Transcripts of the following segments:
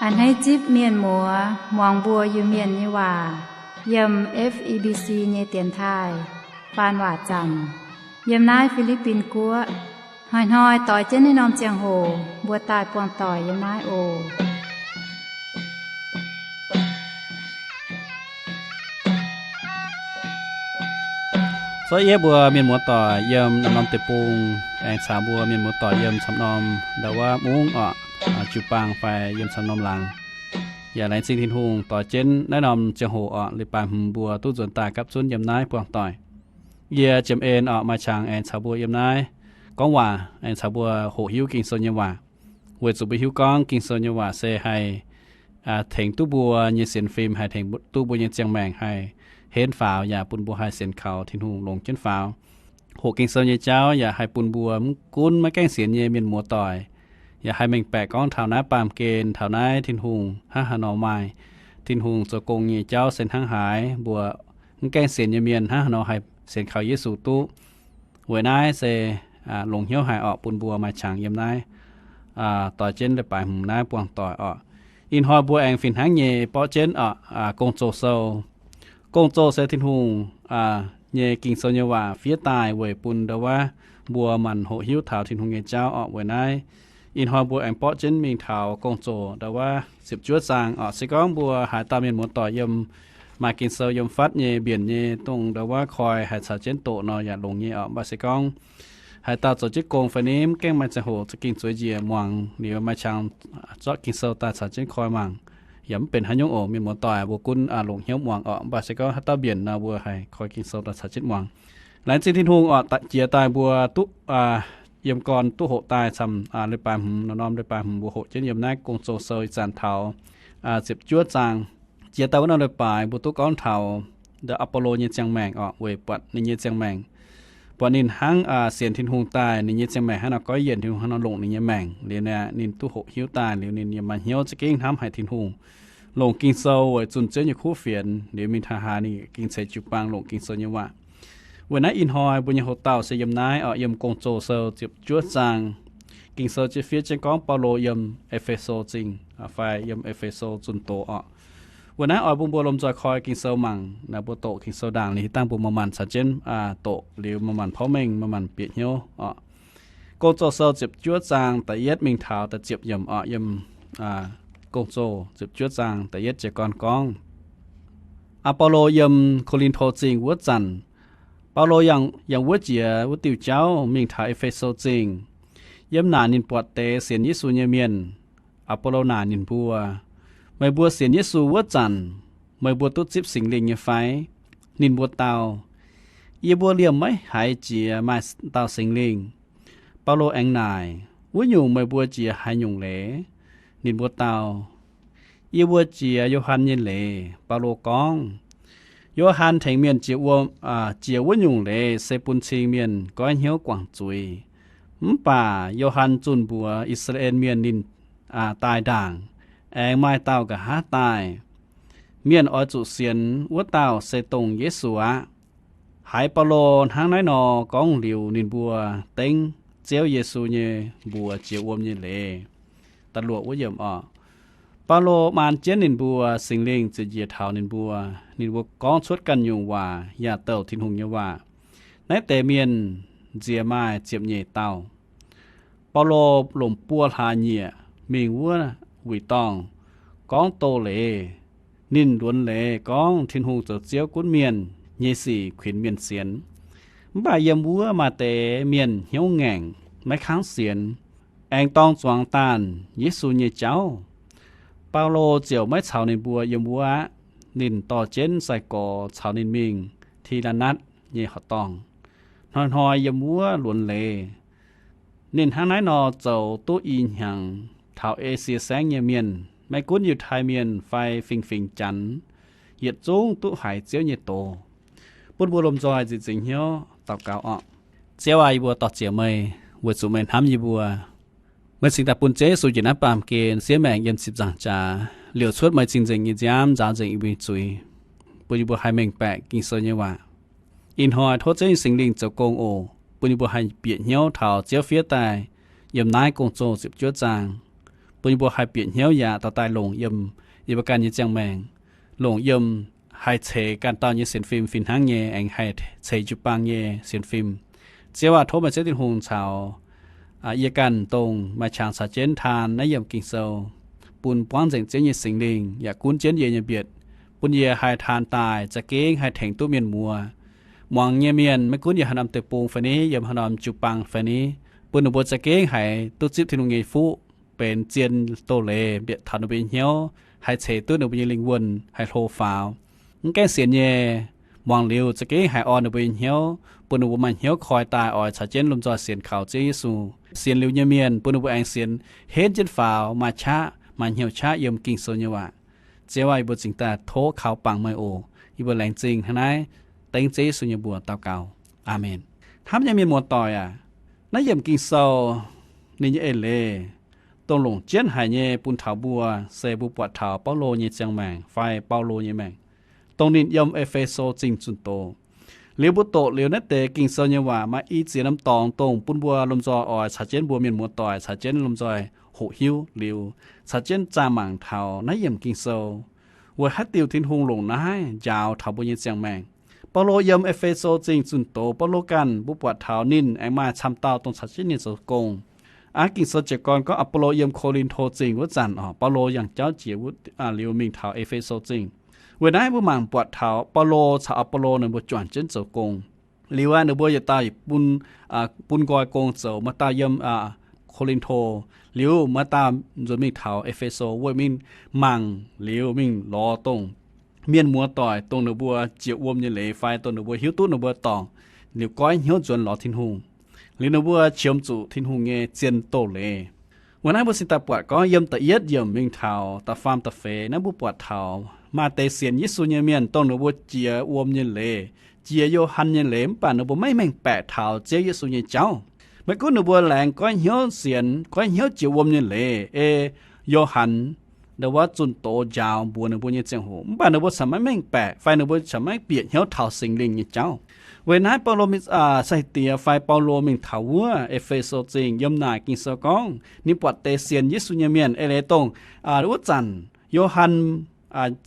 A'hneiv zipv mienh muoz muangx mbuo Iu-Mienh nyei waac yiem F E B C nyei dienx taaih faan waac zanc yiem naaiv Fi^li^bin Guoqv. Hnoi-hnoi doix jienv naaiv norm ziangh hoc mbuo daaih buangh doic yiem naaiv oc. Zorqv yie mbuo mienh muoz-doic yiem norm-norm deic-bung, aengx caux mbuo mienh muoz-doic yiem camv-norm ndau wuov mungv orqc, jiu-baang fai yiem camv-norm laangz. Yaac laengz zingh Tin-Hungh doix jienv naaiv norm ziangh hoc orqc, leiz-baaix hmz mbuo duqv nzuonx daaih gapv zunv yiem naaiv buangh doic. Yie Jiem En orqc, maaih qangx aengx caux mbuo yiem naaiv gorngv waac, aengx caux mbuo hoqc hiuv Ging-Sou nyei waac, weic zuqc mbuo hiuv gorngv Ging-Sou nyei waac se haih tengx duqv mbuo nyei sienx fim, haih tengx duqv mbuo nyei ziangh maengc, haih henv faaux yaac bun mbuo haih sienx kaux Tin-Hungh longx jienv faaux. Hoqc Ging-Sou nyei jauv yaac haih bun mbuo mv gunv maiv gaengh sienx nyei mienh muoz-doic yaac haih mengh baeqc gorngv taux naaiv baamh gen, taux naaiv Tin-Hungh hnangv haaix nor maaih, Tin-Hungh zoux gong nyei jauv se hnangv haaix, mbuo mv gaengh sienx nyei mienh hnangv haaix nor haih sienx kaux Yesu duqv. Weic naaiv se longx hnyouv haic orqc, bun mbuo maaih qangx yiem naaiv doix jienv leiz-baaix hmz naaiv buangh doic orqc. Ih hnoi mbuo aengx fih hnangv nyei borqv jienv orqc, Gong-Zoh Sou. Gong-Zoh se Tin-Hungh nyei Ging-Sou nyei waac fiev daaih weic bun ndau wuov mbuo manc hoqc hiuv taux Tin-Hungh nyei jauv orqc. Weic naaiv ih hnoi mbuo aengx borqv jienv mingh taux Gong-Zoh ndau wuov ziepc juov zaang orqc. Se gorngv mbuo haaix dauh mienh muoz-doic yiem maaih Ging-Sou yiem fatv nyei mbienc nyei, dongh ndau wuov koi haih caux jienv doqc nor yaac longx nyei orqc. Mv baac se gorngv haaix dauh zoux jienv gong fai nimv gaengh maaih ziangh hoc za'gengh zueiz njiec muangx liuz maaih qangx zorqv Ging-Sou daaih caux jienv koi mangc, yaac mv benx haaix nyungc oc. Mienh muoz-doic mbuo gunv longc hnyouv muangx orqc. Mv baac se gorngv haaix dauh mbienc nor mbuo haih koi Ging-Sou daaih caux jienv muangx. Laengz zingh Tin-Hungh orqc, jiex daaih mbuo duqv yiem gorn duqv hoqc daaih camv leiz-baaix hmz, norm-norm leiz-baaix hmz mbuo hoqc jienv yiem naaiv Gong-Zoh Sou ih zanc taux ziepc juov zaang. Jiex daaih wuov norm leiz-baaix mbuo duqv gorngv taux Aa^bo^lo nyei ziangh maengc orqc, weic buatc ninh nyei ziangh maengc, buatc ninh hnangv sienx Tin-Hungh daaih, ninh nyei ziangh maengc hnangv nor goiv yienc, Tin-Hungh hnangv nor longc ninh nyei maengc. Liuz ninh duqv hoqc hiuv daaih liuz ninh yaac maaih hnyouv za'gengh hnamv haic Tin-Hungh, longc Ging-Sou weic zunh Ziouv nyei kuv fienx. Liuz mingh taux haaix ninh ging ceix jiu-baang longc Ging-Sou nyei waac. Weic naaiv ih hnoi mbuo nyei hoc-dauh se yiem naaiv orqc, yiem Gong-Zoh Sou ziepc juov zaang. Ging-Sou jienv fiev jienv gorngv Baulo yiem E^fe^so Zingh fai yiem E^fe^so zunh doz orqc. Weic naaiv oix bun mbuo lomh nzoih koi Ging-Sou mangc, naaiv mbuo doqc Ging-Sou ndaangc liuz, dangh mbuo maaih maanc caux jienv doqc liuz maaih maanc porv mengh, maaih maanc bieqc hnyouv orqc. Gong-Zoh Sou ziepc juov zaang da'yietv mingh taux da'ziepc yiemc orqc. Yiem Gong-Zoh ziepc juov zaang da'yietv jiez gorn gorngv, Aa^bo^lo yiem Ko^lin^to Zingh wuov zanc, Baulo yangh wuov jiex wuov diuh jauv mingh taux E^fe^so Zingh. Yiem naaic ninh buatc deix sienx Yesu nyei mienh. Aa^bo^lo naaic ninh mbuo, Meih mbuo sienx Yesu wuov zanc, meih mbuo duqv zipv Singx Lingh nyei fai? Ninh mbuo dau, Yie mbuo liemh maiv haiz jiex maaih dauh Singx Lingh. Baulo aengx naaic, Wuov nyungc meih mbuo jiex haaix nyungc leiz? Ninh mbuo dau, Yie mbuo jiex Yo^han nyei leiz. Baulo gorngv, Yo^han tengx mienh jiex wuom, jiex wuov nyungc leiz se bun cing mienh goiv hnyouv guangc zuiz. Mv baac Yo^han zunh mbuox I^saa^laa^en Mienh ninh daaih ndaangc, aengx maaih dauh nqa'haav daaih. Mienh oix zuqc sienx wuov dauh se dongh Yesu aqv. Haiz Baulo hnangv naaiv nor gorngv liuz, ninh mbuo dengv Ziouv Yesu nyei mbuox jiex wuom nyei leiz. Da'luoqc wuov yiemc orqc. Baulo maan jienv ninh mbuo, Singx Lingh ziouc njiec taux ninh mbuo. Ninh mbuo gorngv cuotv ganh nyungc waac yaac douc Tin-Hungh nyei waac. Naaiv deix mienh nziex maaih ziepc nyeic dauh. Baulo lomc buo hlaax nyieqc mingh wuov wuic dorngh gorngv doz-leiz. Ninh luonx leiz gorngv Tin-Hungh zoux Ziouv gunv mienh nyei sic kuinx mienh sienx. Mv baac yiem wuov maaih deix mienh hnyouv ngaengc, maiv kangv sienx, aengx dorng zuangx daanh Yesu nyei jauv. Baulo ziouc maiv caux ninh mbuo yiem wuov aqv. Ninh dorh jienv sai-gorx caux ninh mingh Ti^laa^natv nyei horqc dorngh, hnoi-hnoi yiem wuov luonx leiz. Ninh hnangv naaiv nor zoux duqv i hnyangx. Taux Esie Saengv nyei mienh, maiv gunv Yiutai Mienh fai fingx-fingx Janx, yietc zungv duqv haiz Ziouv nyei doz. Bun mbuo lomh nzoih nzieqc nzengc hnyouv daux gaux orqc. Ziouv aac, yie mbuo dor-ziec meih weic zuqc meih hnamv yie mbuo. Meih cingx daaih bun Ziouv Yesu njiec naaiv baamh gen siev maengc yiem ziepc nzaangc jaax, liouc cuotv meih cing-nzengc nyei nziaamv nzaaux nzengc yie mbuo nyei zuiz, bun yie mbuo haih mengh baeqc Ging-Sou nyei waac. Ih hnoi tov Ziouv nyei Singx Lingh zoux gong oc, bun yie mbuo haih bieqc hnyouv taux Ziouv fiev daaih yiem naaiv Gong-Zoh ziepc juov zaang. bun yie mbuo haih bieqc hnyouv yaac dorh daaih longc yiem yie mbuo ganh nyei ziangh maengc, longc yiem haih ceix ganh dauh nyei sienx fim fih hnangv nyei, aengx haih ceix jiu-baang nyei sienx fim. Ziouv aac, tov meih Ziouv Tin-Hungh caux yie ganh dongh maaih qangx caux jienv taan naaiv yiemc Ging-Sou, bun buangv nzengc Ziouv nyei Singx Lingh yaac gunv jienv yie nyei mbietc, bun yie haih taan daaih za'gengh haih tengx duqv mienh muoz. Muangx nyei mienh maiv gunv yiem haaix norm deic-bung fai ni, yiem haaix norm jiu-baang fai ni, bun ninh mbuo za'gengh haiz duqv zipv Tin-Hungh nyei fuqv, benx zien doz-leiz mbietc taux ninh mbuo nyei hnyouv, haih ceix duqv ninh mbuo nyei lingh wuonh haih hlo faaux. Mv gaengh sienx nyei, muangx liuz za'gengh haiz orn ninh mbuo nyei hnyouv, bun ninh mbuo maaih hnyouv koi daaih oix caux jienv lomh nzoih sienx kaux Ziouv Yesu. Sienx liuz nyei mienh bun ninh mbuo aengx sienx henv jienv faaux, maaih qaqv, maaih hnyouv qaqv yiem Ging-Sou nyei waac. Ziouv aac, yie mbuo cingx daaih tov kaux bangc meih oc. Yie mbuo laengz zingh hnangv naaiv dengv Ziouv Yesu nyei mbuox daux gaux. Aamen. Hnamv nyei mienh muoz-doic aac, naaiv yiemc Ging-Sou ninh nyei eix leiz, dongh longc jienv haic nyei bun taux mbuo, se mbuo buatc taux Baulo nyei ziangh maengc fai Baulo nyei maengc, dongh ninh yiem E^fe^so Zingh zunh doz. Liuz mbuo doqc liuz naaiv deix Ging-Sou nyei waac maaih i ziex norm dorngx dongh bun mbuo lomh nzoih oix caux jienv mbuo mienh muoz-doic caux jienv lomh nzoih hoqc hiuv liuz, caux jienv zaah mangc taux naaiv yiemc Ging-Sou, weic haaix diuc Tin-Hungh longc naaiv njaaux taux mbuo nyei ziangh maengc. Baulo yiem E^fe^so Zingh zunh doz, Baulo ganh mbuo buatc taux ninh aengx maaih camv dauh dongh caux jienv ninh zoux gong. Aav, Ging-Sou jiez gorn gorngv Apolo yiem Ko^lin^to Zingh wuov zanc oc, Baulo yangh jauv jiex wuov liuz mingh taux E^fe^so Zingh. Weic naaiv mbuo mangc buatc taux Baulo caux Apolo ninh mbuo juangc jienv zoux gong. Liuz aqv, ninh mbuo yietc dauh bun, bun nqoi gong zoux, maaih dauh yiem Ko^lin^to, liuz maaih dauh nzuonx mingh taux E^fe^so weic mingh mangc liuz mingh lorz dongh mienh muoz-doic dongh ninh mbuo jiex wuom nyei leiz fai dongh ninh mbuo hiuv duqv ninh mbuo dorngc, liuz goiv hnyouv nzuonx lorz Tin-Hungh, liuz ninh mbuo qiemx zuqc Tin-Hungh nyei zien doz-leiz. Weic naaiv mbuo cingx daaih buatc gorngv yiem da'yietv yiemc mingh taux da'faam da'feix naaiv mbuo buatc taux maaih deix sienx Yesu nyei mienh dongh ninh mbuo jiex wuom nyei leiz, jiex Yo^han nyei leiz, mv baac ninh mbuo maiv mengh baeqc taux Ziouv Yesu nyei jauv. Maiv gunv ninh mbuo laengz goiv hnyouv sienx, goiv hnyouv jiex wuom nyei leiz, ei Yo^han ndau wuov zunh doz njaaux mbuox ninh mbuo nyei ziangh hoc, mv baac ninh mbuo corc maiv mengh baeqc fai ninh mbuo corc maiv bieqc hnyouv taux Singx Lingh nyei jauv. Weic naaiv Baulo, sai diex fai Baulo mingh taux wuov E^fe^so Zingh, yiem naaic Ging-Sou gorngv ninh buatc deix sienx Yesu nyei mienh eix leiz dongh wuov zanc Yo^han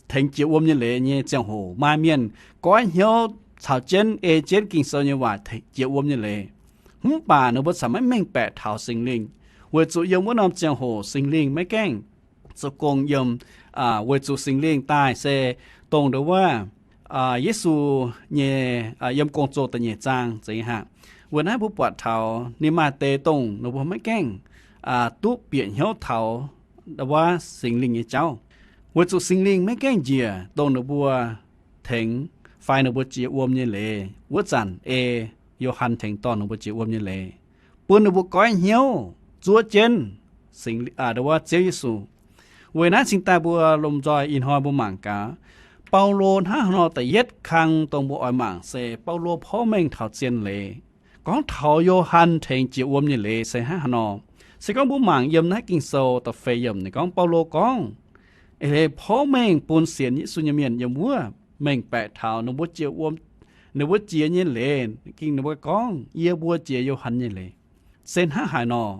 tengx jiex wuom nyei leiz nyei ziangh hoc maaih mienh goiv hnyouv caux jienv ei jienv Ging-Sou nyei waac jiex wuom nyei leiz, mv baac ninh mbuo corc maiv mengh baeqc taux Singx Lingh, weic zuqc yiem wuov norm ziangh hoc Singx Lingh maiv gaengh zoux gong yiem, weic zuqc Singx Lingh daaih se dongh ndau wuov Yesu nyei yiem Gong-Zoh da'nyeic zaang zeiz aqv. Weic naaiv mbuo buatc taux ninh maaih deix dongh ninh mbuo maiv gaengh duqv bieqc hnyouv taux ndau wuov Singx Lingh nyei jauv, weic zuqc Singx Lingh maiv gaengh njiec dongh ninh mbuo tengx fai ninh mbuo jiex wuom nyei leiz wuov zanc ei Yo^han tengx dorh ninh mbuo jiex wuom nyei leiz, bun ninh mbuo goiv hnyouv zuov jienv Singx, ndau wuov Ziouv Yesu. Weic naaiv cingx daaih mbuo lomh nzoih ih hnoi mbuo mangc gaax, Baulo hnangv haaix nor. Da'yietv kang dongh mbuo oix mangc se Baulo porv mengh taux zien leiz. Gorngv taux Yo^han tengx jiex wuom nyei leiz se hnangv haaix nor. Se gorngv mbuo mangc yiem naaiv Ging-Sou da'feix yiemc ninh gorngv, Baulo gorngv, eix leiz porv mengh bun sienx Yesu nyei mienh yiem wuov mengh baeqc taux ninh mbuo jiex wuom, ninh mbuo jiex nyei leiz, ging ninh mbuo gorngv, Yie mbuo jiex Yo^han nyei leiz, se hnangv haaix nor.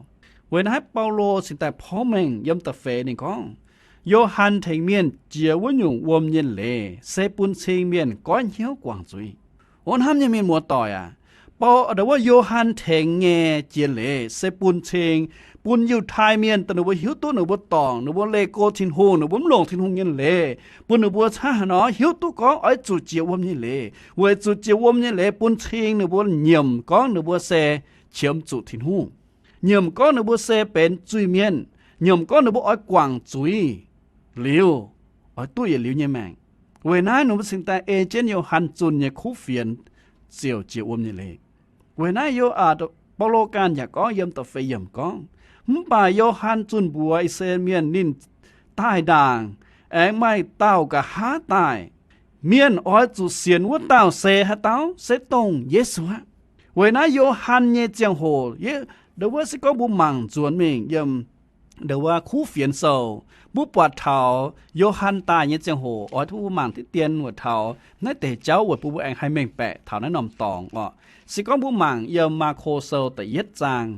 Weic naaiv Baulo cingx daaih porv mengh yiem da'feix ninh gorngv, Yo^han tengx mienh jiex wuov nyungc wuom nyei leiz se bun cing mienh goiv hnyouv guangc zuiz. O hnamv nyei mienh muoz-doic aac, ndau wuov Yo^han tengx nyei jiex leiz se bun cing, bun Yiutai Mienh dongh ninh mbuo hiuv duqv ninh mbuo dorngc, ninh mbuo leih go Tin-Hungh, ninh mbuo mv longc Tin-Hungh nyei leiz, bun ninh mbuo hnangv haaix nor hiuv duqv gorngv oix zuqc jiex wuom nyei leiz, weic zuqc jiex wuom nyei leiz bun cing ninh mbuo nyiemc gorngv ninh mbuo se qiemx zuqc Tin-Hungh, nyiemc gorngv ninh mbuo se benx zuiz-mienh, nyiemc gorngv ninh mbuo oix guangc zuiz liuz oix duqv yietc liuz nyei maengc. Weic naaiv ninh mbuo cingx daaih ei jienv Yo^han zunh nyei kuv fienx ziouc jiex wuom nyei leiz. Weic naaiv Baulo ganh yaac gorngv yiem da'feix yiemc gorngv, Mv baac Yo^han zunh mbuox I^saa^laa^en Mienh ninh daaih ndaangc, aengx maaih dauh nqa'haav daaih. Mienh oix zuqc sienx wuov dauh se haaix dauh? Se dongh Yesu aqv. Weic naaiv Yo^han nyei ziangh hoc, ndau wuov se gorngv mbuo mangc nzuonx mingh yiem ndau wuov kuv fienx sou, mbuo buatc taux Yo^han daaih nyei ziangh hoc, oix mbuo mangc diqv dien weic taux naaiv deix jauv weic bun mbuo aengx haih mengh baeqc taux naaiv norm dorngx oc. Se gorngv mbuo mangc yiem Maako Sou da'yietv zaang,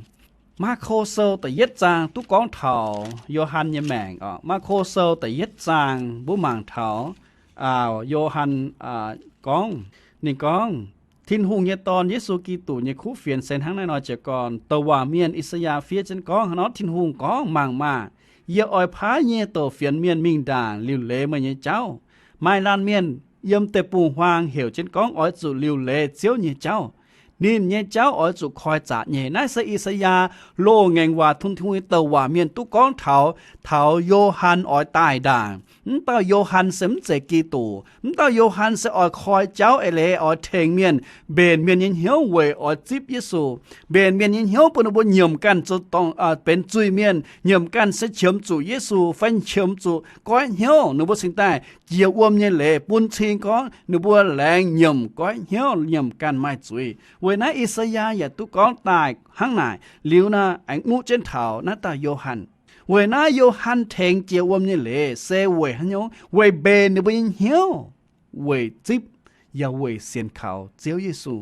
Maako Sou da'yietv zaang duqv gorngv taux Yo^han nyei maengc oc. Maako Sou da'yietv zaang mbuo mangc taux, aa, Yo^han, aa, gorngv, ninh gorngv, Tin-Hungh nyei Dorn, Yesu Giduc, nyei kuv fienx se hnangv naaiv nor jiez gorn. Douc waac mienh I^saa^yaa fiev jienv gorngv, Hnangv nor Tin-Hungh gorngv, Mangc maah! Yie oix paaiv nyei douc fienx mienh mingh ndaangc liuc leiz meih nyei jauv. Maaih laanh mienh yiem deic-bung-huaang heuc jienv gorngv, Oix zuqc liuc leiz Ziouv nyei jauv. Ninh nyei jauv oix zuqc koi zaqc nyei. Naaiv se I^saa^yaa loz-ngaengc waac, Tin-Hungh nyei douc waac mienh duqv gorngv taux, taux Yo^han oix daaih ndaangc. Mv dauh Yo^han se mv zeiz Giduc. Mv dauh Yo^han se oix koi jauv eix leiz, oix tengx mienh, mbenc mienh nyei hnyouv weic oix zipv Yesu. Mbenc mienh nyei hnyouv bun ninh mbuo nyiemc ganh zoux dorngc, aa, benx zuiz-mienh, nyiemc ganh se qiemx zuqc Yesu fai qiemx zuqc goiv hnyouv. Ninh mbuo cingx daaih jiex wuom nyei leiz, bun cing gorngv ninh mbuo laengz nyiemc goiv hnyouv, nyiemc ganh maaih zuiz. Weic naaiv I^saa^yaa yaac duqv gorngv daaih hnangv naaic. Liuz naaic aengx nuqv jienv taux naaiv dauh Yo^han. Weic naaiv Yo^han tengx jiex wuom nyei leiz se weic haaix nyungc? Weic mbenc ninh mbuo nyei hnyouv, weic zipv, yaac weic sienx kaux Ziouv Yesu.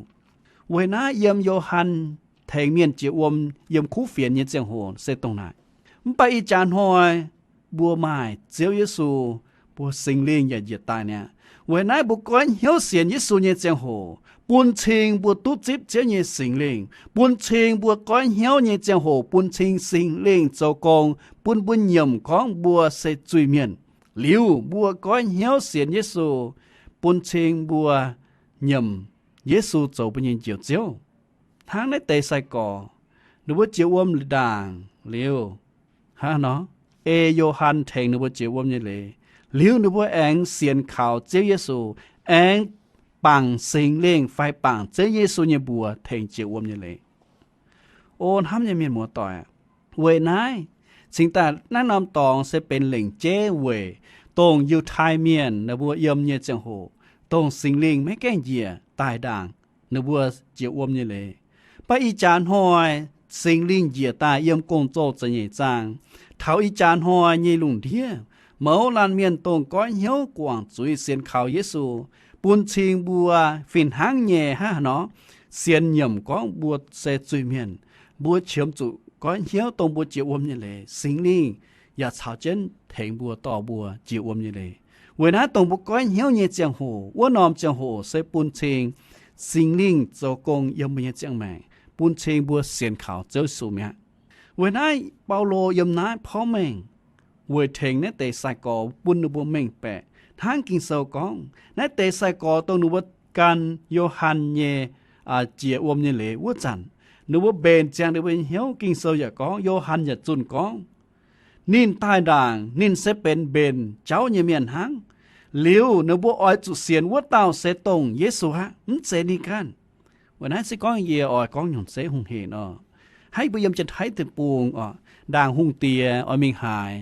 Weic naaiv yiem Yo^han tengx mienh jiex wuom yiem kuv fienx nyei ziangh hoc se dongh naaic. Mv baac ih jaax hnoi mbuo maaih Ziouv Yesu, mbuo Singx Lingh yaac njiec daaih niaa. Weic naaiv mbuo goiv hnyouv sienx Yesu nyei ziangh hoc, bun cing mbuo duqv zipv Ziouv nyei Singx Lingh. Bun cing mbuo goiv hnyouv nyei ziangh hoc, bun cing Singx Lingh zoux gong bun mbuo nyiemc gorngv mbuo se zuiz-mienh. Liuz mbuo goiv hnyouv sienx Yesu, bun cing mbuo nyiemc Yesu zoux mbuo nyei Njoux Ziouv. Hnangv naaiv deix sai-gorx, ninh mbuo jiex wuom ndaangc liuz, hnangv nor, ei Yo^han tengx ninh mbuo jiex wuom nyei leiz, liuz ninh mbuo aengx sienx kaux Ziouv Yesu, aengx bangc Singx Lingh fai bangc Ziouv Yesu nyei mbuox tengx jiex wuom nyei leiz. O hnamv nyei mienh muoz-doic, weic naaiv cingx daaih naaiv norm dorngx se benx lengc jeiv weic dongh Yiutai Mienh ninh mbuo yiem nyei ziangh hoc, dongh Singx Lingh maiv gaengh njiec daaih ndaangc ninh mbuo jiex wuom nyei leiz. Mv baac ih jaax hnoi Singx Lingh njiec daaih yiem Gong-Zoh ziepc nyeic zaang, taux ih jaax hnoi nyei lungh ndiev, mouz laanh mienh dongh goiv hnyouv guangc zuiz sienx kaux Yesu, bun cing mbuo fih hnangv nyei hnangv haaix nor sienx nyiemc gorngv mbuo se zuiz-mienh, mbuo qiemx zuqc goiv hnyouv dongh mbuo jiex wuom nyei leiz, Singx Lingh yaac caux jienv tengx mbuo dorh mbuo jiex wuom nyei leiz. Weic naaiv dongh mbuo goiv hnyouv nyei ziangh hoc, wuov norm ziangh hoc se bun cing Singx Lingh zoux gong yiem mbuo nyei ziangh maengc, bun cing mbuo sienx kaux Ziouv Yesu mi'aqv. Weic naaiv Baulo yiem naaiv porv mengh weic tengx naaiv deix sai-gorx bun ninh mbuo mengh baeqc hnangv Ging-Sou gorngv, naaiv deix sai-gorx dongh ninh mbuo gan Yo^han nyei jiex wuom nyei leiz wuov zanc, ninh mbuo mbenc ziangx ninh mbuo nyei hnyouv. Ging-Sou yaac gorngv, Yo^han yaac zunh gorngv, ninh daaih ndaangc ninh se benx mbenc jauv nyei mienh hnangv. Liuz ninh mbuo oix zuqc sienx wuov dauh se dongh Yesu aqv, mv zeiz ninh ganh. Weic naaiv se gorngv yie oix gorngv nyungc zeiv hungh heic nor, hnangv mbuo yiem Janx-Taiv deic-bung oc, ndaangc hungh diex oix mingh haaix,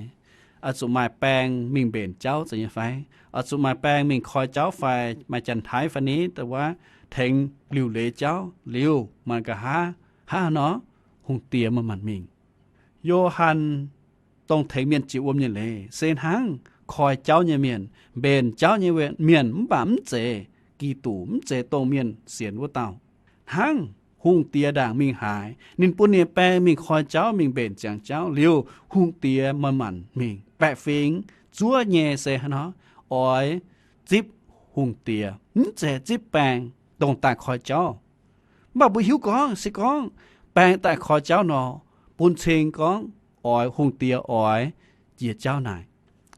oix zuqc maaih baeng mingh mbenc jauv zeiz nyei fai? Oix zuqc maaih baeng mingh koi jauv fai maaih Janx-Taiv fai ni wuov tengx liuc leiz jauv liuz maaih nqa'haav, hnangv haaix nor hungh diex maaih maanc mingh. Yo^han dongh tengx mienh jiex wuom nyei leiz se hnangv koi jauv nyei mienh, mbenc jauv nyei mienh, mv baac mv zeiz Giduc, mv zeiz dongh mienh sienx wuov dauh. Hnangv hungh diex ndaangc mingh haaix, ninh bun ninh baeng mingh koi jauv, mingh mbenc ziangx jauv liuz, hungh diex maaih maanc mingh baeqc fingx zuov nyei se hnangv nor oix zipv hungh diex, mv zeiz zipv baeng dongh daaih koi jauv. Mv baac mbuo hiuv gorngv se gorngv baeng daaih koi jauv nor, bun cing gorngv oix hungh diex oix jiex jauv naaic,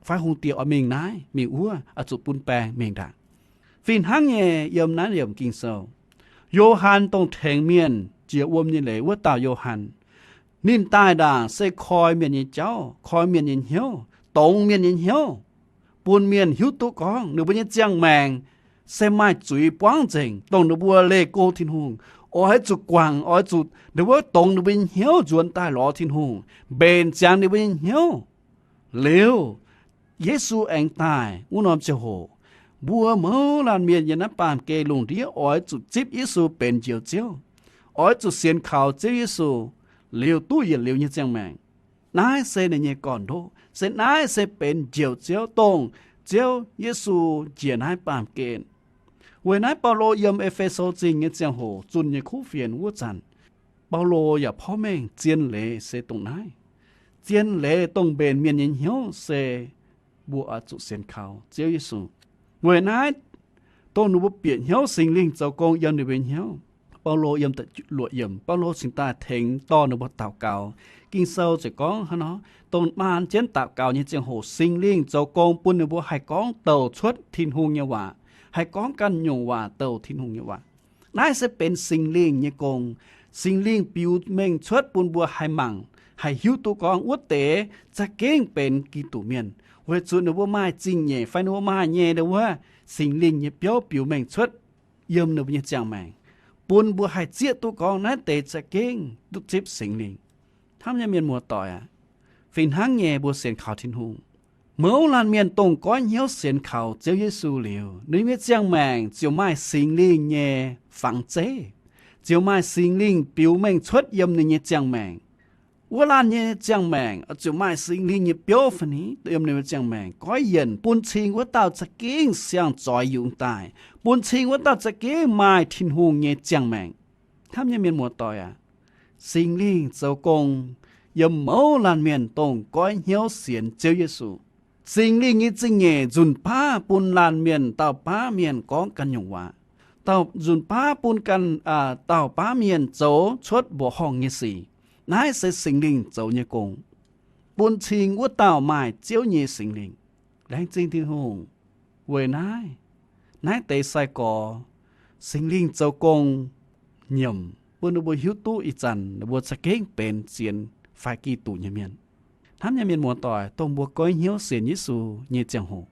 fai hungh diex oix mingh naaiv mingh wuov, oix zuqc bun baeng mingh ndaangc. Fih hnangv nyei yiem naaiv yiemc Ging-Sou, Yo^han dongh tengx mienh jiex wuom nyei leiz wuov dauh Yo^han, ninh daaih ndaangc se koi mienh nyei jauv, koi mienh nyei hnyouv, dongz mienh nyei hnyouv, bun mienh hiuv duqv gorngv ninh mbuo nyei ziangh maengc se maaih zuiz buangv nzengc, dongh ninh mbuo leih go Tin-Hungh, oix zuqc guangc, oix zuqc ninh mbuo dongz ninh mbuo nyei hnyouv nzuonx daaih lorz Tin-Hungh, mbenc ziangx ninh mbuo nyei hnyouv. Liuz, Yesu aengx daaih wuov norm ziangh hoc, mbuo mouz laanh mienh yiem naaiv baamh gen lungh ndiev oix zuqc zipv Yesu benx Njoux Ziouv, oix zuqc sienx kaux Ziouv Yesu liuz duqv yietc liuz nyei ziangh maengc. Naaiv se ninh nyei gorn-ndoqv, se naaiv se benx Njoux Ziouv, dongh Ziouv Yesu njiec naaiv baamh gen. Weic naaiv Baulo yiem E^fe^so Zingh nyei ziangh hoc zunh nyei kuv fienx wuov zanc, Baulo yaac porv mengh zien leiz se dongh naaiv. Zien leiz dongh mbenc mienh nyei hnyouv se mbuo oix zuqc sienx kaux Ziouv Yesu. Weic naaiv, dongh ninh mbuo bieqc hnyouv Singx Lingh zoux gong yiem ninh mbuo nyei hnyouv. Baulo yiem da'luoqc yiemc, Baulo cingx daaih tengx dorh ninh mbuo daux gaux. Ging-Sou ziouc gorngv hnangv nor, dongh maan jienv daux gaux nyei ziangh hoc Singx Lingh zoux gong bun ninh mbuo haih gorngv douc cuotv Tin-Hungh nyei waac, haih gorngv ganh nyungc waac douc Tin-Hungh nyei waac. Naaiv se benx Singx Lingh nyei gong. Singx Lingh biux mengh cuotv bun mbuo haih mangc, haih hiuv duqv gorngv wuov deix za'gengh benx Giduc Mienh, weic zuqc ninh mbuo maaih zingh nyeic fai ninh mbuo maaih nyei wuov Singx Lingh nyei biouv biux mengh cuotv yiem ninh mbuo nyei ziangh maengc, bun mbuo haih zieqv duqv gorngv naaiv deix za'gengh duqv zipv Singx Lingh. Hnamv nyei mienh muoz-doic aac, fih hnangv nyei mbuo sienx kaux Tin-Hungh, mouz laanh mienh dongh goiv hnyouv sienx kaux Ziouv Yesu liuz, ninh nyei ziangh maengc ziouc maaih Singx Lingh nyei fangx zeiv, ziouc maaih Singx Lingh biux mengh cuotv yiem ninh nyei ziangh maengc. Wuov laanh nyei ziangh maengc ziouc maaih Singx Lingh nyei biouv fai ni yiem ninh nyei ziangh maengc goiv yienc bun cing wuov dauh za'gengh siang-zoix yungz daaih, bun cing wuov dauh za'gengh maaih Tin-Hungh nyei ziangh maengc. Hnamv nyei mienh muoz-doic aac, Singx Lingh zoux gong yiem mouz laanh mienh dongh goiv hnyouv sienx Ziouv Yesu. Singx Lingh nyei zingh nyeic nzunc baav bun laanh mienh dauh baav mienh gorngv ganh nyungc waac, dauh nzunc baav bun ganh, dauh baav mienh zoux cuotv mbuoqc horngh nyei sic. Naaiv se Singx Lingh zoux nyei gong, bun cing wuov dauh maaih Ziouv nyei Singx Lingh. Laengz zingh Tin-Hungh. Weic naaiv, naaiv deix sai-gorx, Singx Lingh zoux gong nyiemc bun ninh mbuo hiuv duqv ih zanc ninh mbuo za'gengh benx sienx fai Giduc nyei mienh. Hnamv nyei mienh muoz-doic, dongh mbuo goiv hnyouv sienx Yesu nyei ziangh hoc,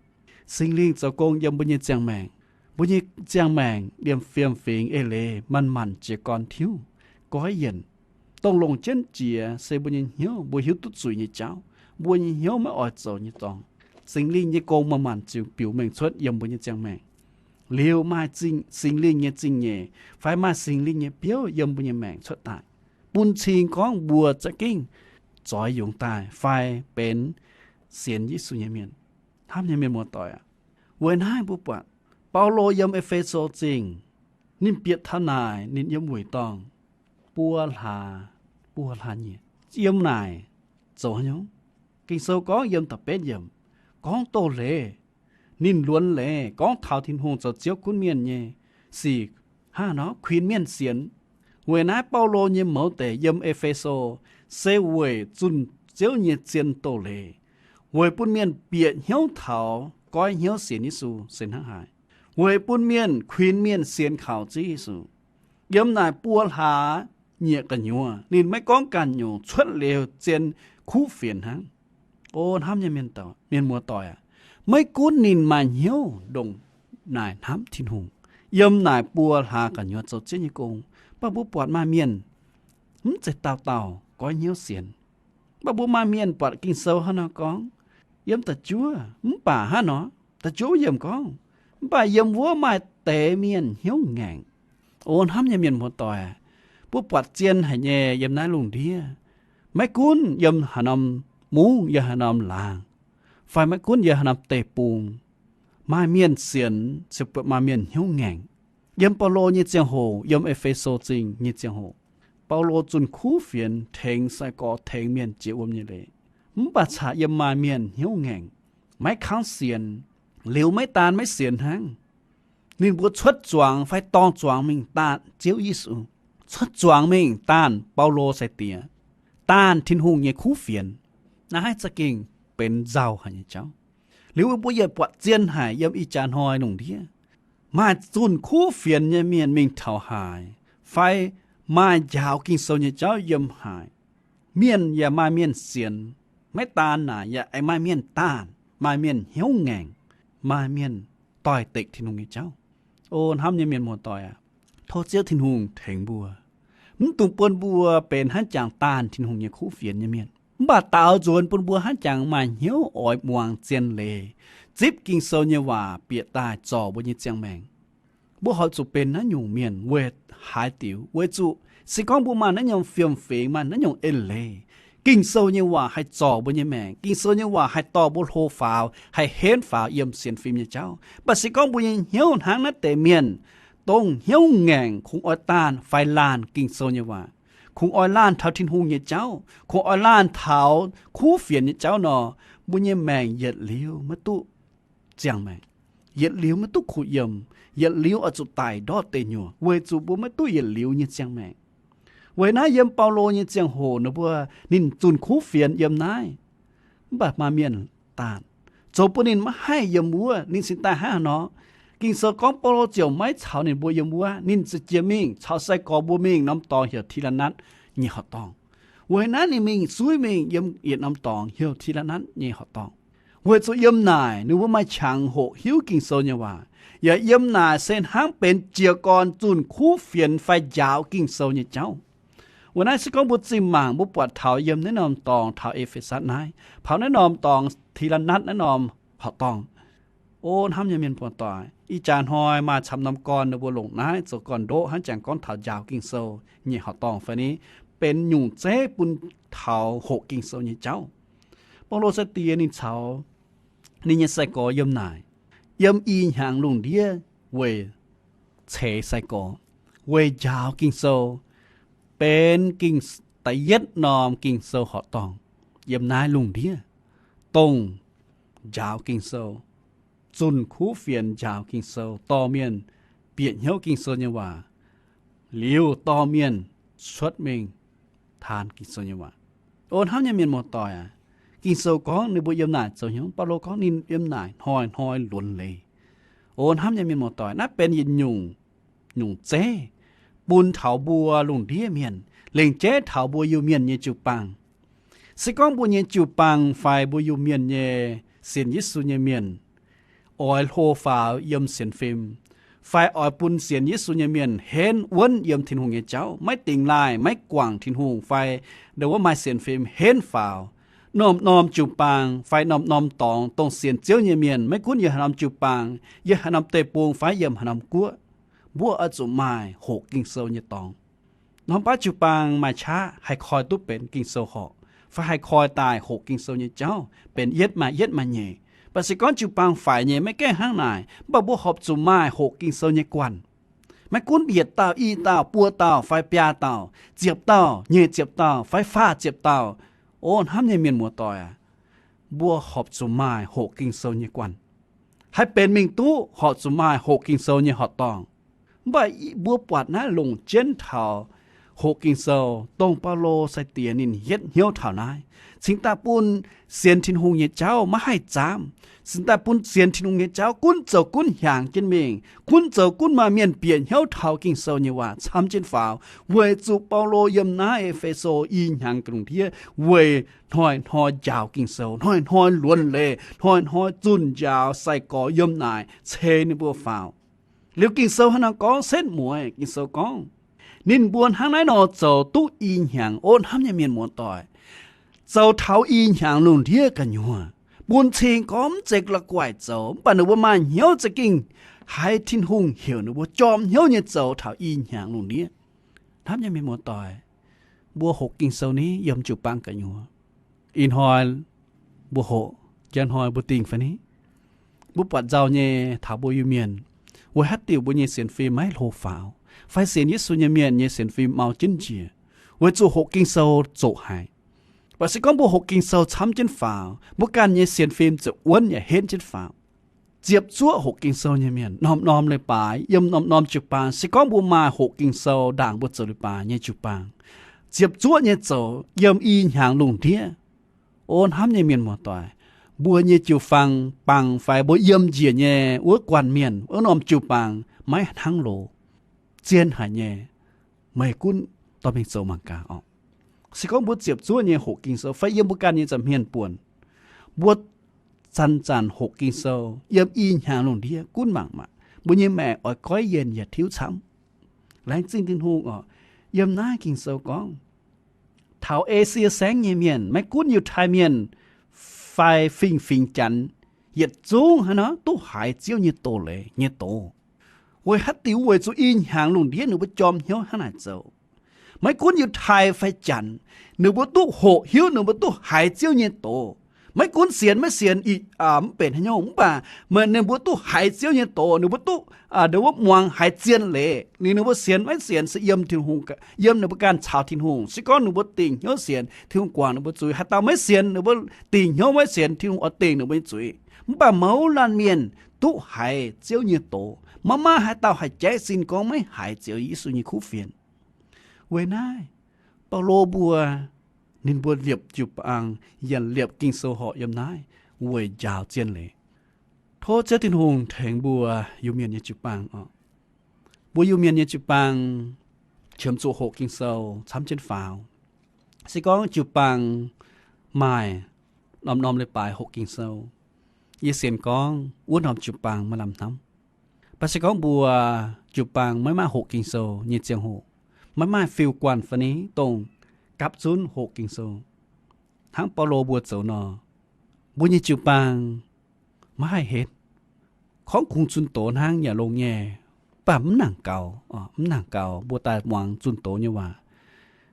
Singx Lingh zoux gong yiem mbuo nyei ziangh maengc. Mbuo nyei ziangh maengc liemh fiem-fingx eix leiz manc-manc jiez gorn tiuv, goiv yienc. Dongh longc jienv jiex se mbuo nyei hnyouv, mbuo hiuv duqv zuiz nyei jauv, mbuo nyei hnyouv maiv oix zoux nyei dorngx. Singx Lingh nyei gong manc-manc ziouc biux mengh cuotv yiem mbuo nyei ziangh maengc. Liuz maaih Singx Lingh nyei zingh nyeic fai maaih Singx Lingh nyei biouv yiem mbuo nyei maengc cuotv daaih, bun cing gorngv mbuo za'gengh zoix yungz daaih fai benx sienx Yesu nyei mienh. Hnamv nyei mienh muoz-doic aac, weic naaiv mbuo buatc Baulo yiem E^fe^so Zingh, ninh bieqc taux naaic ninh yiem wuic dorngh buo hlaax, buo hlaax nyieqc. Yiem naaic zoux haaix nyungc? Ging-Sou gorngv yiem da'betv yiemc, gorngv doz-leiz, ninh luonx leiz gorngv taux Tin-Hungh zoux Ziouv gunv mienh nyei sic hnangv nor kuinx mienh sienx. Weic naaiv Baulo nyei mouz deic yiem E^fe^so se weic zunh Ziouv nyei zien doz-leiz, weic bun mienh bieqc hnyouv taux goiv hnyouv sienx Yesu se hnangv haaix, weic bun mienh kuinx mienh sienx kaux Ziouv Yesu. Yiem naaic buo hlaax nyieqc gu'nyuoz ninh maiv gorngv ganh nyungc, cuotv liuz zien kuv fienx hnangv. O hnamv nyei mienh muoz-doic aac, maiv gunv ninh maaih hnyouv ndongc naaic hnamv Tin-Hungh, yiem naaic buo hlaax gu'nyuoz zoux Ziouv nyei gong, mv baac mbuo buatc maaih mienh mv zeiz dauh dauh goiv hnyouv sienx. Mv baac mbuo maaih mienh buatc Ging-Sou hnangv nor gorngv, yiem da'juov, mv baac hnangv nor, da'juov yiemc gorngv, mv baac yiem wuov maaih deix mienh hnyouv ngaengc. O hnamv nyei mienh muoz-doic, mbuo buatc zien haic nyei yiem naaiv lungh ndiev. Maiv gunv yiem haaix norm mungv, yiem haaix norm laangz, fai maiv gunv yiem haaix norm deic-bung, maaih mienh sienx se maaih mienh hnyouv ngaengc. Yiem Baulo nyei ziangh hoc, yiem E^fe^so Zingh nyei ziangh hoc, Baulo zunh kuv fienx tengx sai-gorx tengx mienh jiex wuom nyei leiz. Mv baac caux yiem maaih mienh hnyouv ngaengc, maiv kangv sienx, liuz maiv daan maiv sienx hnangv. Ninh mbuo cuotv zuangx fai dorng zuangx mingh daanh Ziouv Yesu, cuotv zuangx mingh daanh Baulo sai-diex, daanh Tin-Hungh nyei kuv fienx. Naaiv za'gengh benx nzauh haic nyei jauv. Liuz mbuo yaac buatc zien haic yiem ih jaax hnoi lungh ndiev, maaih zunh kuv fienx nyei mienh mingh taux haaix, fai maaih njaaux Ging-Sou nyei jauv yiem haaix, mienh yaac maaih mienh sienx. Maiv daan naaic, yaac aengx maaih mienh daanh, maaih mienh hnyouv ngaengc, maaih mienh doix-dekc Tin-Hungh nyei jauv. O hnamv nyei mienh muoz-doic aac, tov Ziouv Tin-Hungh tengx mbuo, mv dungx bun mbuo benx hnangv jangx daanh Tin-Hungh nyei kuv fienx nyei mienh, mv baac daaux nzuonx bun mbuo hnangv jangx maaih hnyouv oix muangx zien leiz, zipv Ging-Sou nyei waac bieqc daaih zorc mbuo nyei ziangh maengc. Mbuo horpc zuqc benx naaiv nyungc mienh weic haaix diuc? Weic zuqc se gorngv mbuo maaih naaiv nyungc fiem-fingx, maaih naaiv nyungc eix leiz, Ging-Sou nyei waac haih zorc mbuo nyei maengc, Ging-Sou nyei waac haih dorh mbuo hlo faaux, haih henv faaux yiem sienx fim nyei jauv. Mv baac se gorngv mbuo nyei hnyouv hnangv naaiv deix mienh, dongh hnyouv ngaengc, kungx oix daanh fai laanh Ging-Sou nyei waac, kungx oix laanh taux Tin-Hungh nyei jauv, kungx oix laanh taux kuv fienx nyei jauv nor, mbuo nyei maengc yietc liuz maiv duqv ziangh maengc, yietc liuz maiv duqv kuh yiem, yietc liuz oix zuqc daic ndortv deic nyuoqc, weic zuqc mbuo maiv duqv yietc liuz nyei ziangh maengc. Weic naaiv yiem Baulo nyei ziangh hoc ninh mbuo, ninh zunh kuv fienx yiem naaiv, mv baac maaih mienh daanh, zoux bun ninh maiv haih yiem wuov. Ninh cingx daaih hnangv haaix nor? Ging-Sou gorngv Baulo ziouc maiv caux ninh mbuo yiem wuov. Ninh za'jiex mingh caux sai-gorx mbuo mingh norm dorngx heuc Ti^laa^natv nyei horqc dorngh. Weic naaiv ninh mingh suiv mingh yiem yietc norm dorngx heuc Ti^laa^natv nyei horqc dorngh, weic zuqc yiem naaic ninh mbuo maaih qangx hoqc hiuv Ging-Sou nyei waac, yaac yiem naaic se hnangv benx jiez gorn zunh kuv fienx fai njaaux Ging-Sou nyei jauv. Weic naaiv se gorngv mbuo zinh mangc mbuo buatc taux yiem naaiv norm dorngx taux E^fe^satv naaiv, taux naaiv norm dorngx Ti^laa^natv naaiv norm horqc dorngh, o hnamv nyei mienh muoz-doic, ih jaax hnoi maaih camv norm gorn ninh mbuo longc naaiv zoux gorn-ndoqv hnangv jangx gorngv taux njaaux Ging-Sou nyei horqc dorngh fai ni, benx nyungc zeiv bun taux hoqc Ging-Sou nyei jauv. Baulo sai-diex ninh caux ninh nyei sai-gorx yiem naaic, yiem i hnyangx lungh ndiev weic ceix sai-gorx, weic njaaux Ging-Sou, benx Ging, da'yietv norm Ging-Sou horqc dorngh yiem naaiv lungh ndiev, dongh njaaux Ging-Sou, zunh kuv fienx njaaux Ging-Sou, dorh mienh bieqc hnyouv Ging-Sou nyei waac, liuz dorh mienh cuotv mingh taan Ging-Sou nyei waac. O hnamv nyei mienh muoz-doic aac, Ging-Sou gorngv ninh mbuo yiem naaic zoux hnyouv. Baulo gorngv ninh yiem naaic hnoi-hnoi luonx leiz. O hnamv nyei mienh muoz-doic, naaiv benx yietc nyungc, nyungc zeiv bun taux mbuo lungh ndiev mienh, lengc jeiv taux mbuo Iu-Mienh nyei jiu-baang. Se gorngv mbuo nyei jiu-baang fai mbuo Iu-Mienh nyei sienx Yesu nyei mienh oix hlo faaux yiem sienx fim, fai oix bun sienx Yesu nyei mienh henv wuonv yiem Tin-Hungh nyei jauv, maiv dingx laaih, maiv guangc Tin-Hungh, fai ndongc wuov maaih sienx fim henv faaux, norm-norm jiu-baang fai norm-norm dorngx dongh sienx Ziouv nyei mienh, maiv gunv yiem haaix norm jiu-baang, yiem haaix norm deic-bung fai yiem haaix norm guoqv, mbuo oix zuqc maaih hoqc Ging-Sou nyei dorngx. Norm baav jiu-baang maaih qaqv haih koi duqv benx Ging-Sou horqc, fai haih koi daaih hoqc Ging-Sou nyei jauv benx yietv maaih yietv maaih nyeic. Mv baac se gorngv jiu-baang faix nyei maiv gaengh hnangv naaic, mv baac mbuo horpc zuqc maaih hoqc Ging-Sou nyei guanh. Maiv gunv yietc dauh, i dauh, buo dauh, fai biaa dauh, ziepc dauh, nyic ziepc dauh, fai faah ziepc dauh, o hnamv nyei mienh muoz-doic aac, mbuo horpc zuqc maaih hoqc Ging-Sou nyei guanh. Haih benx mingh duqv horpc zuqc maaih hoqc Ging-Sou nyei horqc dorngh. Mv baac mbuo buatc naaiv longc jienv taux hoqc Ging-Sou, dongh Baulo sai-diex ninh hietv hnyouv taux naaiv, cingx daaih bun sienx Tin-Hungh nyei jauv maiv haih zaamv, cingx daaih bun sienx Tin-Hungh nyei jauv gunv zoux gunv hiaangx jienv mingh, gunv zoux gunv maaih mienh bieqc hnyouv taux Ging-Sou nyei waac camv jienv faaux, weic zuqc Baulo yiem naaiv E^fe^so i hnyangx lungh ndiev weic hnoi-hnoi njaaux Ging-Sou, hnoi-hnoi luonx leiz, hnoi-hnoi zunh njaaux sai-gorx yiem naaic ceix ninh mbuo faaux. Liuz Ging-Sou hnangv naaiv nor gorngv setv mueiz, Ging-Sou gorngv, ninh mbuo hnangv naaiv nor zoux duqv i hnyangx. O hnamv nyei mienh muoz-doic, zoux taux i hnyangx lungh ndiev gu'nyuoz, bun cing gorngv mv zeiz la'guaih zoux, mv baac ninh mbuo maaih hnyouv za'gengh haiz Tin-Hungh heuc ninh mbuo jorm hnyouv nyei zoux taux i hnyangx lungh ndiev. Hnamv nyei mienh muoz-doic, mbuo hoqc Ging-Sou ni yiem jiu-baang gu'nyuoz? Ih hnoi mbuo hoqc, njang hnoi mbuo dingh fai ni? Mbuo buatc nzauh nyei taux mbuo Iu-Mienh, weic haaix diuc mbuo nyei sienx fim maiv hlo faaux, fai sienx Yesu nyei mienh nyei sienx fim mau jienv njiec, weic zuqc hoqc Ging-Sou zoqc haic. Mv baac se gorngv mbuo hoqc Ging-Sou camv jienv faaux, mbuo ganh nyei sienx fim ziouc wuonv yaac henv jienv faaux. Ziepc zuoqv hoqc Ging-Sou nyei mienh, norm-norm leiz-baaix, yiem norm-norm jiu-baang, se gorngv mbuo maaih hoqc Ging-Sou ndaangc mbuo zoux leiz-baaix nyei jiu-baang, ziepc zuoqv nyei zoux yiem i hnyangx lungh ndiev. O hnamv nyei mienh muoz-doic, mbuo nyei jiu-baang, baang fai mbuo yiem njiec nyei wuov guanh mienh, wuov norm jiu-baang maiv hnangv loz, zien haic nyei. Meih gunv dorh mingh zoux mangc gaax orqc. Se gorngv mbuo ziepc zuoqv nyei hoqc Ging-Sou fai yiem mbuo ganh nyei nza'hmien buonc, mbuo zanc-zanc hoqc Ging-Sou yiem i hnyangx lungh ndiev, gunv mangc maah, mbuo nyei maengc oix goiv yienc yietc tiuv camv. Laengz zingh Tin-Hungh orqc. Yiem naaiv Ging-Sou gorngv, taux Esie Saengv nyei mienh, maiv gunv Yiutai Mienh fai fingx-fingx Janx, yietc zungv hnangv nor duqv haiz Ziouv nyei doz-leiz nyei doz. Weic haaix diuc? Weic zuqc i hnyangx lungh ndiev ninh mbuo jorm hnyouv hnangv naaic zoux. Maiv gunv Yiutai fai Janx, ninh mbuo duqv hoqc hiuv, ninh mbuo duqv haiz Ziouv nyei doz. Maiv gunv sienx maiv sienx, ih, mv benx haaix nyungc, mv baac meih, ninh mbuo duqv haiz Ziouv nyei doz, ninh mbuo duqv, ninh mbuo muangx haiz zien leiz. Ninh, ninh mbuo sienx maiv sienx se yiem Tin-Hungh, yiem ninh mbuo ganh caux Tin-Hungh. Se gorngv ninh mbuo dingc hnyouv sienx, Tin-Hungh guangc ninh mbuo zuiz. Haaix dauh maiv sienx, ninh mbuo dingc hnyouv maiv sienx, Tin-Hungh oix dingc ninh mbuo nyei zuiz. Mv baac mouz laanh mienh duqv haiz Ziouv nyei doz. Maiv maaih haaix dauh haih jaiv sin gorngv maiv haiz Ziouv Yesu nyei kuv fienx. Weic naaiv, Baulo mbuo, ninh mbuo liepc jiu-baang, yaac liepc Ging-Sou horqc yiem naaiv weic njaaux zien leiz. Tov Ziouv Tin-Hungh tengx mbuo Iu-Mienh nyei jiu-baang oc. Mbuo Iu-Mienh nyei jiu-baang qiemx zuqc hoqc Ging-Sou camv jienv faaux. Se gorngv jiu-baang maaih norm-norm leiz-baaix hoqc Ging-Sou, yie sienx gorngv wuov norm jiu-baang maiv lamh hnamv. Mv baac se gorngv mbuo jiu-baang maiv maaih hoqc Ging-Sou nyei ziangh hoc, maiv maaih fiuv-guanh fai ni dongh gapv zunv hoqc Ging-Sou, hnangv Baulo mbuo zoux nor, mbuo nyei jiu-baang maiv haih henv. Gorngv kungx zunh doz hnangv yaac longx nyei, mv baac mv nangc gaux, mv nangc gaux mbuo daaih muangx zunh doz nyei waac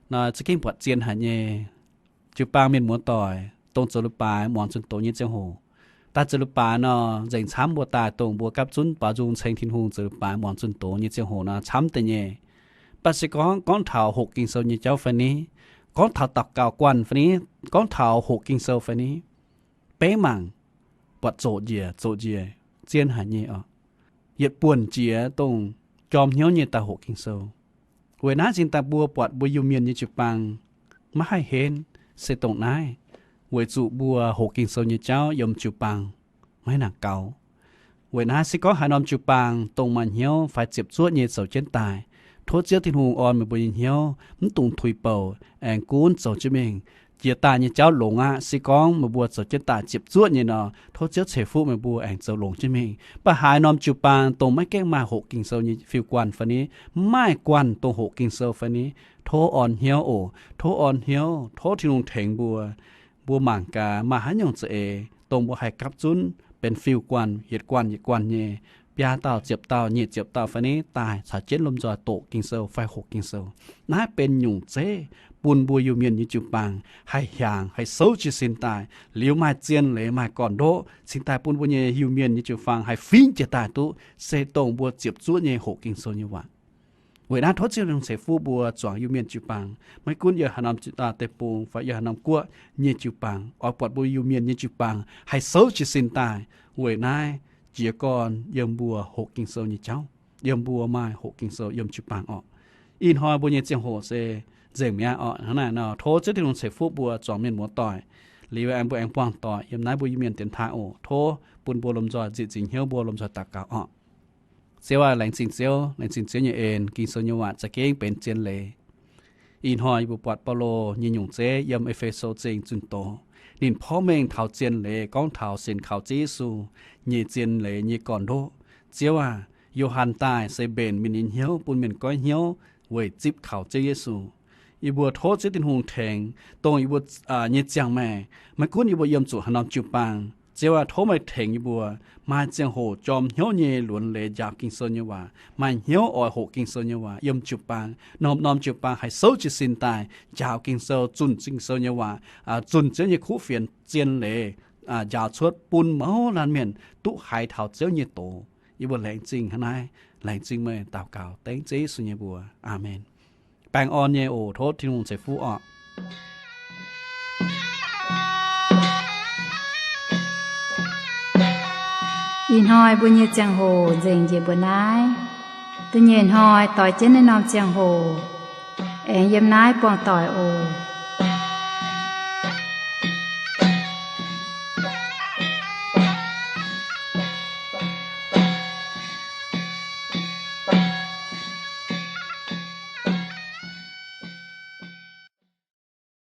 nor, za'gengh buatc zien haic nyei. Jiu-baang mienh muoz-doic, dongh zoux leiz-baaix muangx zunh doz nyei ziangh hoc, daaih zoux leiz-baaix nor, nzengc camv mbuo daaih dongh mbuo gapv zunv baaux nzung ceng Tin-Hungh zoux leiz-baaix muangx zunh doz nyei ziangh hoc nor, camv deix nyei. Mv baac se gorngv gorngv taux hoqc Ging-Sou nyei jauv fai ni, gorngv taux daux gaux guanh fai ni, gorngv taux hoqc Ging-Sou fai ni, beiv mangc buatc zoqc njiec zoqc njiec, zien haic nyei oc. Yietc buonc jiex dongh jorm hnyouv nyei daaih hoqc Ging-Sou. Weic naaiv cingx daaih mbuo buatc mbuo Iu-Mienh nyei jiu-baang maiv haih henv se dongh naaiv, weic zuqc mbuo hoqc Ging-Sou nyei jauv yiem jiu-baang maiv nangc gaux. Weic naaiv se gorngv haaix norm jiu-baang dongh maaih hnyouv fai ziepc zuoqv nyei zoux jienv daaih, tov Ziouv Tin-Hungh orn meih mbuo nyei hnyouv mv dungx tuix bouc, aengx gunv zoux jienv mingh. Jiex daaih nyei jauv longx aqv. Se gorngv meih mbuo zoux jienv daaih ziepc zuoqv nyei nor, tov Ziouv ceix fuqv meih mbuo aengx zoux longx jienv mingh. Mv baac haaix norm jiu-baang dongh maiv gaengh maaih hoqc Ging-Sou nyei fiuv-guanh fai ni, mv maaih guanh dongh hoqc Ging-Sou fai ni, tov orn hnyouv oc. Tov orn hnyouv, tov Tin-Hungh tengx mbuo. Mbuo mangc gaax maaih haaix nyungc za'eix dongh mbuo haih gapv zunv benx fiuv-guanh, yietc guanh yietc guanh nyei, biaa dauh ziepc dauh, nyic ziepc dauh fai ni daaih caux jienv lomh nzoih doqc Ging-Sou fai hoqc Ging-Sou. Naaiv benx nyungc zeiv bun mbuo Iu-Mienh nyei jiu-baang haih hiaangx, haih souv jiez sin daaih. Liuz maaih zien leiz, maaih gorn-ndoqv cingx daaih bun mbuo nyei Iu-Mienh nyei jiu-baang haih fingx jiez daaih duqv se dongh mbuo ziepc zuoqv nyei hoqc Ging-Sou nyei waac. Weic naaiv tov Ziouv Tin-Hungh ceix fuqv mbuo zuangx Iu-Mienh jiu-baang. Maiv gunv yiem haaix norm deic-bung fai yiem haaix norm guoqv nyei jiu-baang, oix buatc mbuo Iu-Mienh nyei jiu-baang haih souv jiez sin daaih. Weic naaiv jiez gorn yiem mbuo hoqc Ging-Sou nyei jauv, yiem mbuo maaih hoqc Ging-Sou yiem jiu-baang orqc. Ih hnoi mbuo nyei ziangh hoc se nzengc mi'aqv orqc. Hnangv naaic nor, tov Ziouv Tin-Hungh ceix fuqv mbuo zuangx mienh muoz-doic. Liuz aengx mbuo aengx buangh doic yiem naaiv mbuo Iu-Mienh dienx taaih oc. Tov bun mbuo lomh nzoih nzieqc zingc hnyouv mbuo lomh nzoih daux gaux orqc. Ziouv aac, laengz zingh Ziouv, laengz zingh Ziouv nyei en. Ging-Sou nyei waac za'gengh benx zien leiz. Ih hnoi yie mbuo buatc Baulo nyei nyungc zeiv yiem E^fe^so Zingh zunh doz. Ninh porv mengh taux zien leiz, gorngv taux sienx kaux Ziouv Yesu nyei zien leiz nyei gorn-ndoqv. Ziouv aac, Yo^han daaih se mbenc mienh nyei hnyouv, bun mienh goiv hnyouv weic zipv kaux Ziouv Yesu. Yie mbuo tov Ziouv Tin-Hungh tengx, dongh yie mbuo nyei ziangh maengc, maiv gunv yie mbuo yiem zuqc haaix norm jiu-baang, Ziouv aac, tov meih tengx yie mbuo maaih ziangh hoc jorm hnyouv nyei luonx leiz njaaux Ging-Sou nyei waac, maaih hnyouv oix hoqc Ging-Sou nyei waac yiem jiu-baang. Norm-norm jiu-baang haih souv jiez sin daaih njaaux Ging-Sou, zunh Ging-Sou nyei waac, zunh Ziouv nyei kuv fienx zien leiz, njaaux cuotv bun mouz laanh mienh duqv haiz taux Ziouv nyei doz. Yie mbuo laengz zingh hnangv naaiv. Laengz zingh meih. Daux gaux dengv Ziouv Yesu nyei mbuox. Aamen. Baengh orn nyei oc. Tov Tin-Hungh ceix fuqv orqc. Ih hnoi mbuo nyei ziangh hoc nzengc njiec mbuo naaiv. Da'nyeic hnoi doix jienv naaiv norm ziangh hoc aengx yiem naaiv buangh doic oc.